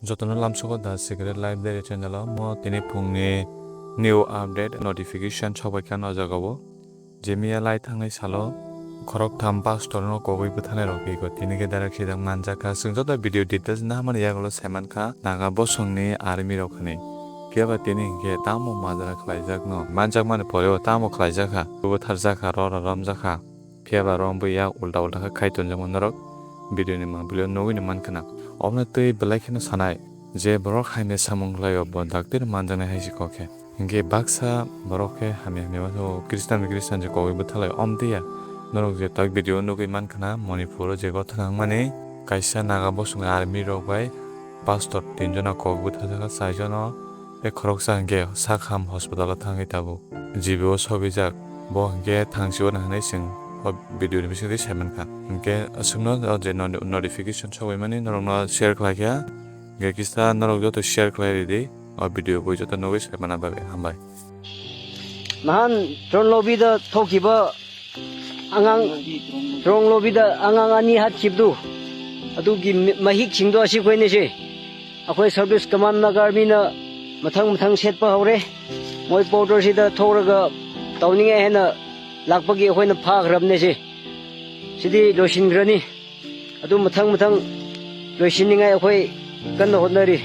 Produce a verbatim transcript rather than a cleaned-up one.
Jotono lamsogo The Secret Life Diary channel o mo tini phungni new update notification sobai kha o jaga o. Je miya lai thangnai salo khoroktham pastor no kogwi bwtharnai rok ego tini khe direct sijak manjak kha. Chwng joto video details nahamani yagulo saiman kha Naga bosongni army rok hinwi. Phiya ba tini hinkhe tamo majra khlaijak no manjak mani pore o tamo khlaijak kha, bwtharjak kha, rora romjak kha. Phiya ba romwi yak ulta ulta khe khai tonjakma norok video ni mangpili o nugwi ni mankha na. Omo twi belai kheno sanai je borok hamya samung khlai o bo daktir manjaknai hai se kok khe. Hinkhe baksa borok khe hamya hamya masa o Khristan bai Khristan je kogwi bwtharlai o. Omo twi ya norok je tak video o nugwi mankha na Manipur o je gotha nangmani kaisa Naga bosong army rok bai pastor tin jona kok bwtharjak kha, char jono tei khoroksa hinkhe sak ham hospital o thangwi tabuk G B o sogwijak. Bo hinkhe thangsi o hinwi chwng o video ni bisingtwi saimankha. Hinkhe aswkno o je no-, notification sogwi mani norokno share khlai kha. Hinkhe kisa norok joto share khlai ridi o video bo joto nugwi saimana bagwi. Hambai. Mahan tron lobby da thokiba angang trong lobby da angang ani hat khibdu. Adu gi mahik chingdo asi khoine se. Akhoi service command na garmi na mathang mathang set pa hore. Moi powder si da thogra ga tawning ai hena lakpa gi akhoi na pha khrab ne se. Sidi loisin grani. Adu mathang mathang loisin ningai akhoi kan na hotnari.